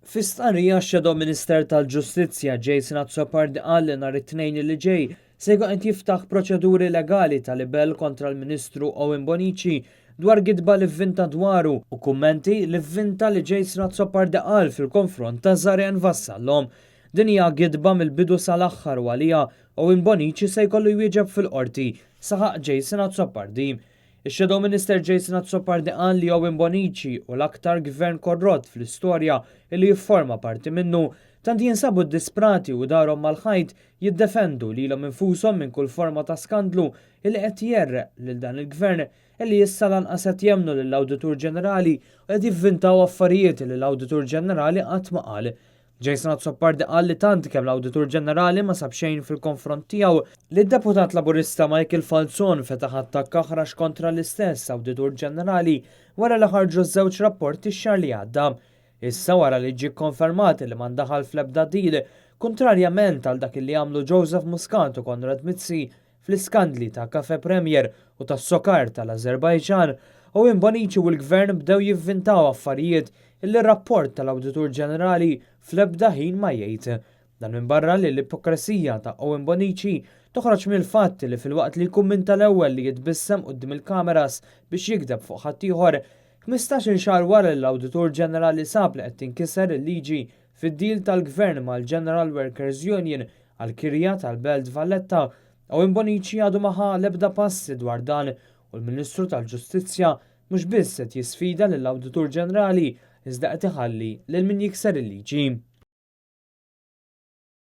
Fi stqarrija x-Shadow Minister tal-Ġustizzja Jason Azzopardi qal li nhar it-Tnejn li ġej se jkun qed jiftaħ proċeduri legali ta' libell kontra l-Ministru Owen Bonnici dwar gidba li vvinta dwaru u kummenti li vvinta li Jason Azzopardi qal fil-konfront ta' Zaren Vassallo. Din hija gidba mill-bidu sal-aħħar u għaliha Owen Bonnici se jkollu jwieġeb fil-Qorti, saħaq Jason Azzopardi. Ix-Shadow Minister Jason Azzopardi qal li Owen Bonnici hu l-aktar gvern korrott fl-istorja li jifforma parti minnu, tant jinsabu ddisprati u darhom mal-ħajt jiddefendu lilhom infushom minn kull forma ta' skandlu li qed jgħerreq lil dan il-gvern li issa lanqas qed jemmnu lill-Awditur Ġenerali u qed jivvintaw affarijiet li l-Awditur Ġenerali qatt ma qal. Jason Azzopardi qal li tant kemm l-Awditur Ġenerali ma sab xejn fil-konfront tiegħu, li d-Deputat Laburista Michael Falzon fetaħ attakk aħrax kontra l-istess Awditur Ġenerali wara li ħarġu ż-żewġ rapporti x-xahar li għadda. Issa wara li ġie kkonfermat li ma ndaħal fl-ebda deal, kuntrarjament għal dak li għamlu Joseph Muscat u Konrad Mizzi fl-iskandli ta' Cafe Premier u tas-Sokar tal-Azerbajġan, Owen Bonnici u l-Gvern bdew jivvintaw affarijiet illi r-rapport tal-Awditur Ġenerali fl-ebda ħin ma jgħid. Dan minbarra li l-ipokresija ta' Owen Bonnici toħroġ mill-fatt li filwaqt li jkun minn tal-ewwel li jitbissem quddiem il-kameras biex jigdeb fuq ħaddieħor, 15-il xahar wara li l-Awditur Ġenerali sab li qed tinkiser il-liġi fid-deal tal-Gvern mal-General Workers Union għall-kirja tal-Belt Valletta, Owen Bonnici għadu ma ħa l-ebda passi dwar dan u l-Ministru tal-Ġustizzja mhux biss qed jisfida lill-Awditur Ġenerali iżda qed iħalli lil min jikser il-liġi.